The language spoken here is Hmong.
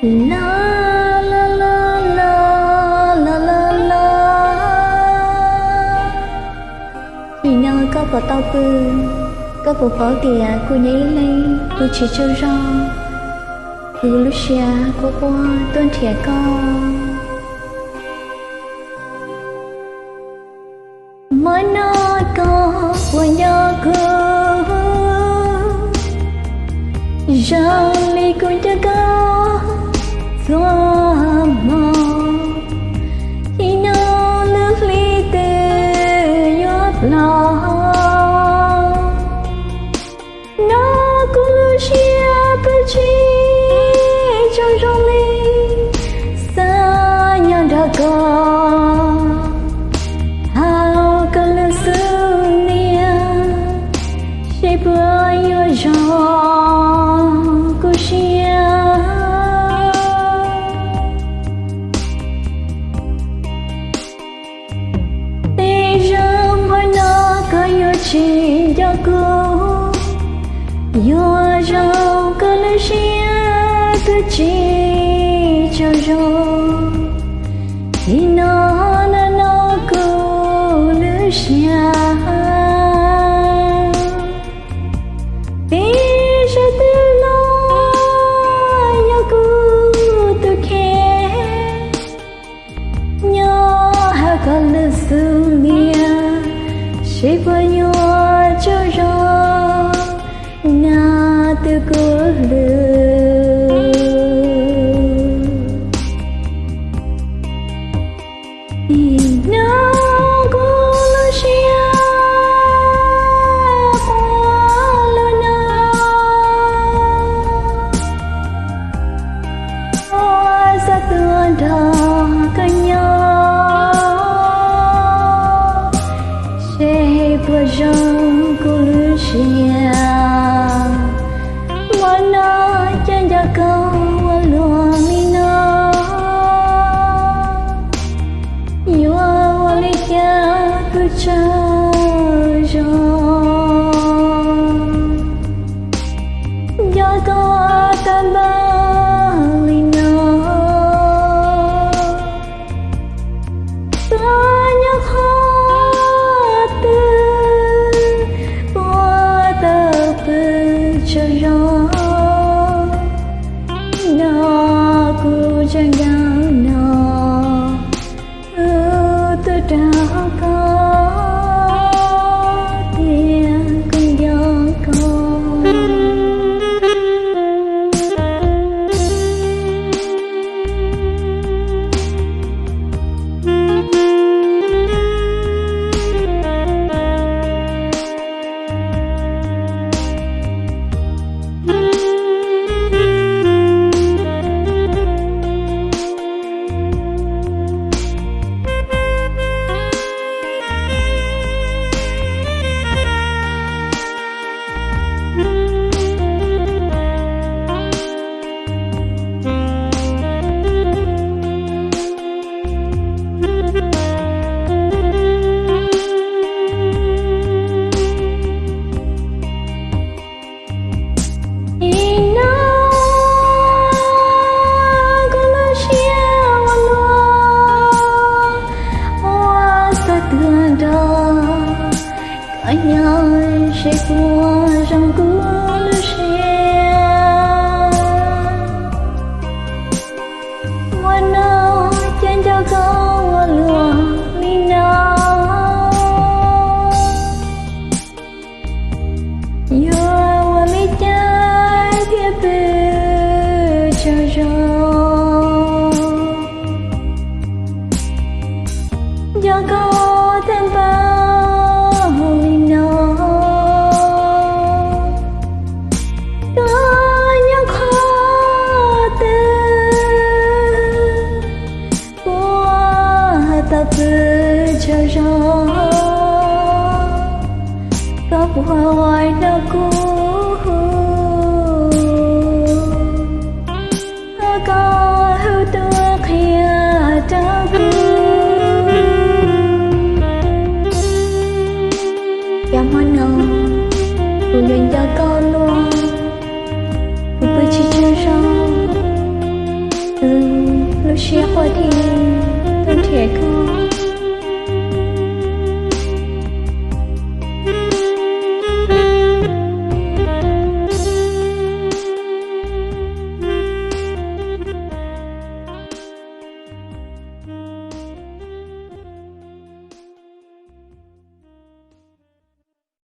La, la, la, la, la, la, la. Nim no koj puas tau pw? Koj puas paub tias kuv nyob ib leeg kuv tsis tsaug zog, kuv lub siab quaj quaj tuaj nrhiav koj. Hmo no koj puas nco kuv zoo li kuv nco koj txhua hmo? Nim no lub hli twb yuav los, no kuv lub siab twb tsis tsaug zog li, xav nyob nrog koj hauv koj lub xub ntiag, seb puas yuav zoo kuv siab. Tej zaum hmo no koj yuav tsis nco kuv, yuav zoo koj lub siab twb tsis tsaug zog, nim no no no kuv lub siab. Peb sawv twg los yog kuv tus kheej, nyob hauv koj lub xub ntiag, seb puas yuav tsaug zog nyob twj kuv hlub. Nim no kuv lub siab quaj lug no, ua xav tuaj nrog koj nyob, seb puas zoo kuv lub siab. Hmo no cas nco koj ua luaj li no, yuav ua li cas kuv tsaug zog, nco koj tag npaum li no. Tuaj nyob qhov twg ua tau pw tsaug zog, no kuv tseem nco no, kuv twb rau koj tias kuv nco koj. Nim no kuv lub siab ua luaj, ua xav tuaj nrog koj nyob, seb puas zoo kuv lub siab. Hmo no cas nco koj ua luaj li no, yuav ua li cas thiaj pw tsaug zog.